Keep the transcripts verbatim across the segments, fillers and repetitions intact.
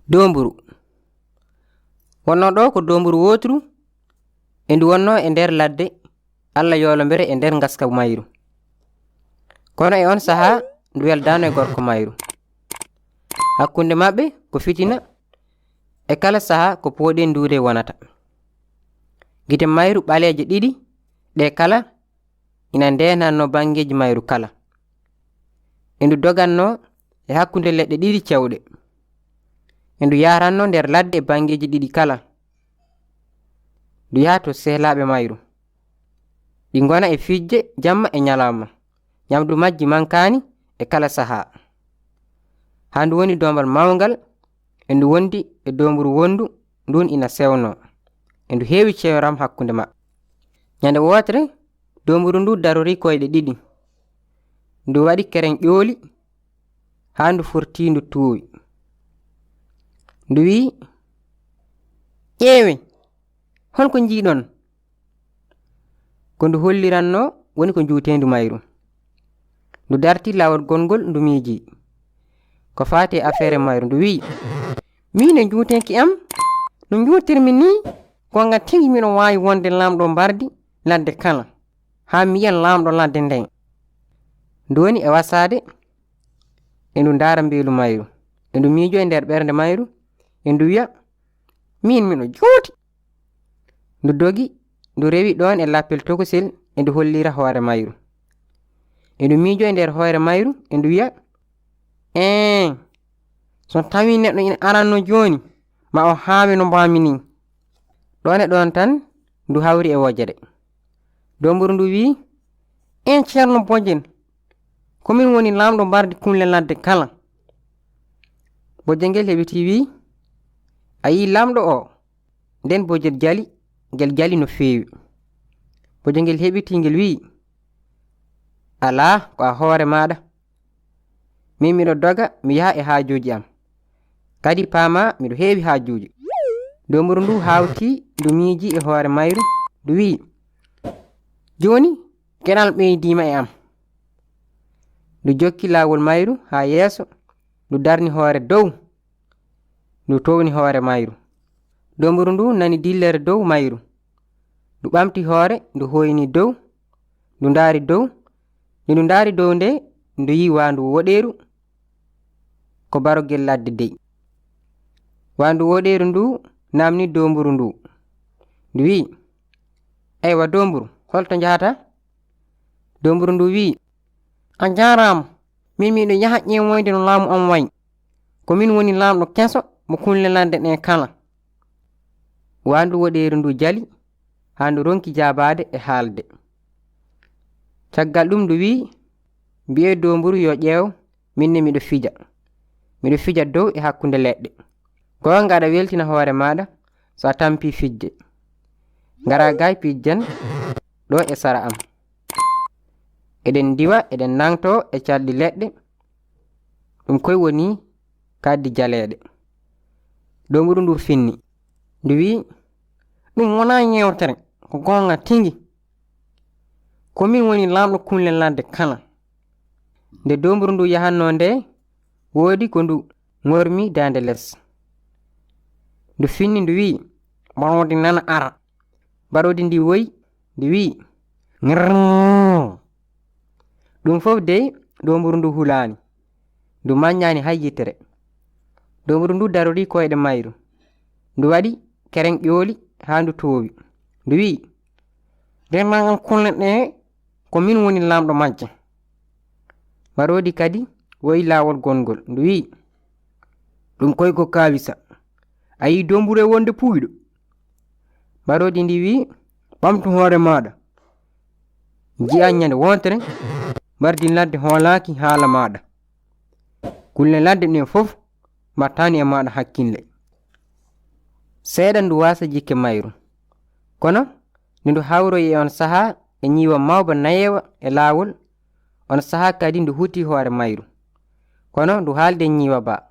Doomburu. Wonnoo ɗoo ko doomburu wooturu, e ndu wonnoo e nder ladde, Alla yoolombere e nder ngaska mayru. Kono e on sahaa, ndu weldaano e gorko mayru. Hakkunde maɓɓe ko fitina, e kala sahaa ko pooɗee nduure wonata. Gite mayru ɓaleeje ɗiɗi, ɗe kala ina ndeenatnoo banngeeji mayru kala. E ndu dogannoo e hakkunde leɗɗe ɗiɗi cewɗe. E ndu yahrannoo nder ladde e banngeeji ɗiɗi kala. Ndu yaha to sehlaaɓe mayru. Ɗi ngona e fijde jamma e ñalawma. Ñamdu majji mankaani e kala sahaa. Haa ndu woni doombal mawngal, e ndu wondi e doomburu wondu ndun ina sewnoo. E ndu heewi ceeram hakkunde maɓɓe. Ñande wootere, doomburu ndu darori koyɗe ɗiɗi. Ndu waɗi kereŋ ƴooli, haa ndu furtii ndu tuuwi. Ndu wi'i, "Ƴeewe, hol ko njiiɗon?" Ko ndu hollirannoo woni ko njuuteendu mayru. Ndu darti laawol gongol, ndu miijii. Ko faati e afeere mayru, ndu wi'i, "Miin e njuuteenki am, no njuutirmi nii, goonga tigi miɗo waawi wonde laamɗo mbardi ladde kala, haa mi yiya laamɗo ladde nden." Ndu woni e wasaade, e ndu ndaara mbeelu mayru, e ndu miijoo e nder ɓernde mayru, e ndu wi'a, "Miin miɗo juuti." Ndu dogi, ndu rewi ɗoon e lappel tokosel, e ndu hollira hoore mayru. E ndu miijoo e nder hoore mayru, e ndu wi'a, "Eeh, so tawii neɗɗo ina aranno jooni, ma o haawe no mbaami nii." Ɗoon e ɗoon tan, ndu hawri e wojere. Doomburu ndu wi'i, "Een Ceerno Bojel, ko min woni laamɗo mbardi kulle ladde kala." Bojel ngel heɓitii wi'i, "A yii laamɗo o?" Nden bojel jali, ngel jali no feewi. Bojel ngel heɓitii ngel wi'i, "Alaa, ko a hoore maaɗa. Min miɗo doga, mi yaha e haajuuji am. Kadi paamaa miɗo heewi haajuuji." Doomburu ndu hawti, ndu miiji e hoore mayru, ndu wi'i, "Jooni, geɗal ɓeydiima e am." Ndu jokki laawol mayru haa yeeso, ndu darni hoore dow, ndu towni hoore mayru. Doomburu ndu nani dillere dow mayru. Ndu ɓamti hoore, ndu hooyni dow, ndu ndaari dow. Nde ndu ndaari dow nde, ndu yi'i waandu woɗeeru ko barogel ladde dey. Waandu woɗeeru ndu naamni doomburu ndu. Ndu wi'i, "Eywa doomburu, holto njahata?" Doomburu ndu wi'i, "A jaaraama, min miɗo yaha ƴeewoyde no laamu am wayi. Ko min woni laamɗo keso mo kulle ladde ɗe kala." Waandu woɗeeru ndu jali, haa ndu ronki jaabaade e haalde. Caggal ɗum ndu wi'i, "Mbi'ee doomburu yo ƴeew, min ne miɗo fija. Miɗo fija dow e hakkunde leɗɗe. Goonga aɗa weltina hoore maaɗa so a tampii fijde. Ngaraa gaay pijjen ɗo e sara am. Eɗen ndiwa, eɗen nangtoo e calɗi leɗɗe. Ɗum koy woni kaddi jaleeɗe." Doomburu ndu finni. Ndu wi'i, "Ɗum wonaa yeewtere, ko goonga tigi. Ko min woni laamɗo kulle ladde kala." Nde doomburu ndu yahannoo nde, woodi ko ndu ŋormi daande les. Ndu finni, ndu wi'i, "Mbaroodi nana ara." Mbaroodi ndi woyi, ndi wi'i, "Ŋirrrr." Ɗum fof dey, doomburu ndu hulaani. Ndu maññaani hay yitere. Doomburu ndu darorii koyɗe mayru. Ndu waɗi kereŋ ƴooli haa ndu toowi. Ndu wi'i, "Denndaangal kulle ɗe, ko min woni laamɗo majje." Mbaroodi kadi woyi laawol gongol. Ndu wi'i, "Ɗum koy ko kaawisa. A yii doomburu e wonde puuyɗo." Mbaroodi ndi wi'i, "Ɓamtu hoore maaɗa. Nji'aa ñande wontere, mbardi ladde hoolaaki haala maaɗa. Kulle ladde ɗen fof mbattaani e maaɗa hakkille." Seeɗa ndu waasa jikke mayru. Kono nde ndu hawroyi e on sahaa e ñiiwa mawba nayeewa e laawol, on sahaa kadi ndu huti hoore mayru. Kono ndu haalde ñiiwa ba.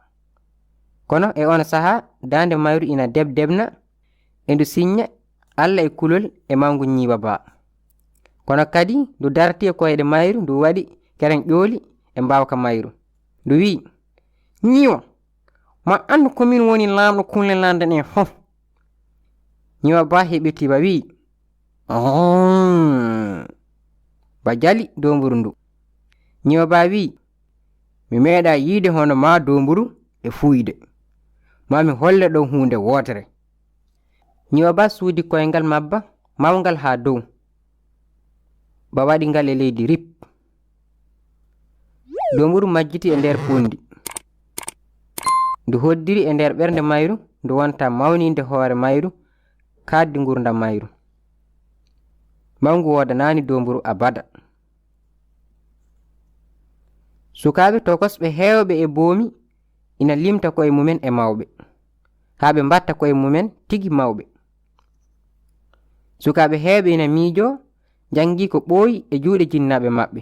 Kono e on sahaa daande mayru ina deb-debna, e ndu siñña Alla e kulol e mawngu ñiiwa ba. Kono kadi ndu darti e koyɗe mayru, ndu waɗi kereŋ ƴooli e mbaawka mayru. Ndu wi'i, "Ñiiwa, Ma anndu ko min woni laamɗo kulle lande ɗen fof. Ñiwa ba heɓiti ba wi'i, "Oon." Ba jali doomburu ndu. Ñiwa ba wi'i, "Mi meeɗa yiide hono ma doomburu e fuuyde. Ma mi holle ɗo huunde wootere." Ñiwa ba suudi koyngal mabba mawngal haa dow. Ba waɗi ngal e leydi rip. Doomburu majjiti e nder ponndi. Ndu hoddiri e nder ɓernde mayru, ndu wonta mawninde hoore mayru, kaaddi ngurdam mayru. Mawngu woodanaani doomburu abada. Sukaaɓe tokosɓe heewɓe e boomi ina limta koye mumen e mawɓe, haa ɓe mbatta koye mumen tigi mawɓe. Sukaaɓe heewɓe ina miijoo, njanngi ko ɓooyi e juuɗe jinnaaɓe maɓɓe.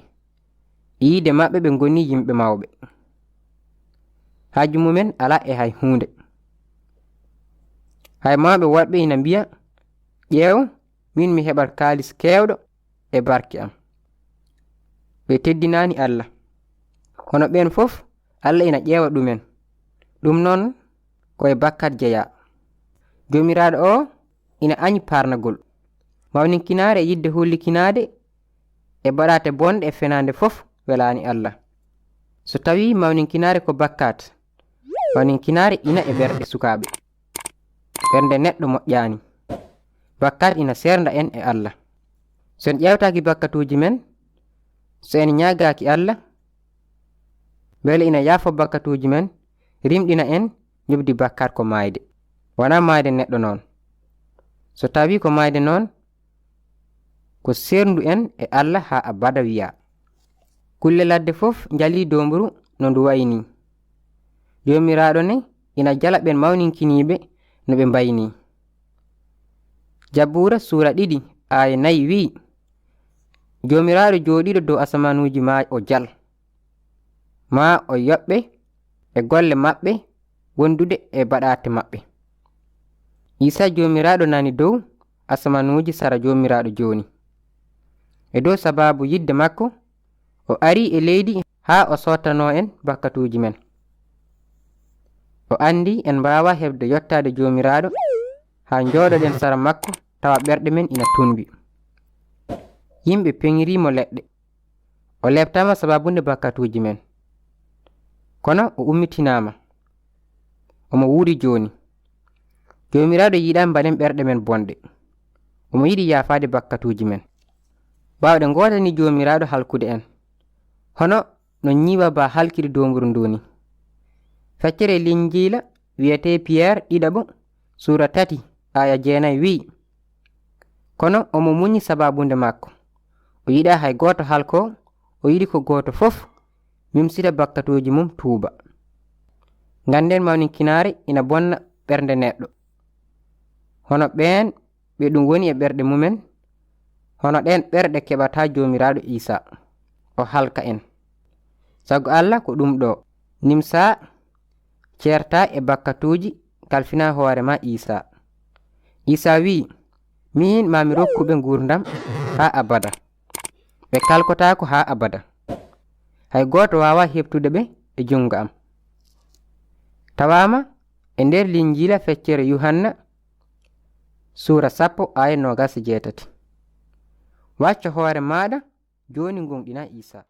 E yiide maɓɓe ɓe ngoni yimɓe mawɓe. Haaju mumen alaa e hay huunde. Hay mawɓe woɗɓe ina mbiya, "Ƴeew, min mi heɓat kaalis keewɗo e barke am." Ɓe teddinaani Alla. Kono ɓeen fof, Alla ina ƴeewa ɗumen. Ɗum noon, ko e bakkat jeyaa. Joomiraaɗo o ina añi paarnagol. Mawninkinaare e yiɗde hollikinaade e baɗaate bonɗe e fenaande fof welaani Alla. So tawii mawninkinaare ko bakkat, mawninkinaare ina e ɓerɗe sukaaɓe. Ɓernde neɗɗo moƴƴaani. Bakkat ina seernda en e Alla. So en ƴeewtaaki bakkatuuji men, so en ñaagaaki Alla, mbele ina yaafo bakkatuuji men, rimɗina en, njoɓdi bakkat ko maayde. Wonaa maayde neɗɗo noon. So tawii ko maayde noon, ko seerndu en e Alla haa abada wiyaa. Kulle ladde fof njalii doomburu no ndu wayi nii. Joomiraaɗo ne ina jala ɓeen mawninkiniiɓe no ɓe mbayi nii. Jabuura suura ɗiɗi aaya nayi wi'i, "Joomiraaɗo jooɗiiɗo dow asamanuuji maa o jal, maa o yoɓɓe e golle maɓɓe wondude e baɗaate maɓɓe." Iisaa Joomiraaɗo nani dow asamanuuji sara Joomiraaɗo jooni. E dow sabaabu yiɗde makko, o arii e leydi haa o soottano en bakkatuuji men. O anndi en mbaawaa heɓde yottaade Joomiraaɗo haa njooɗoɗen sara makko tawa ɓerɗe men ina tunbi. Yimɓe peŋirii mo leɗɗe. O leeptaama sababunde bakkatuuji men. Kono o ummitinaama. Omo wuuri jooni. Joomiraaɗo yiɗaa mbaɗen ɓerɗe men bonɗe. Omo yiɗi yaafaade bakkatuuji men. Baawɗe ngootanii Joomiraaɗo halkude en. Hono no ñiiwa ba halkiri doomburu ndu ni. Feccere Linjiila wiyetee Piyeer ɗiɗaɓo, suura tati, aaya jeenayi wi'i, "Kono omo muñi sababunde makko. O yiɗaa hay gooto halkoo, o yiɗi ko gooto fof mimsita bakkatuuji mum tuuba." Ngannden mawninkinaare ina bonna ɓernde neɗɗo. Hono ɓeen ɓe ɗum woni e ɓerɗe mumen, hono ɗeen ɓerɗe keɓata Joomiraaɗo Iisaa, o halka en. Sago Alla ko ɗum ɗo, nimsaa, ceertaa e bakkatuuji, kalfinaa hoore maa Iisaa. Iisaa wi'i, "Miin maa mi rokku ɓe nguurndam haa abada. Ɓe kalkotaako haa abada. Hay gooto waawaa heɓtude ɓe e junngo am." Tawaama e nder Linjiila feccere Yuhanna, suura sappo, aaya noogas e jeetati. Wacco hoore maaɗa jooni, ngoonɗinaa Iisaa.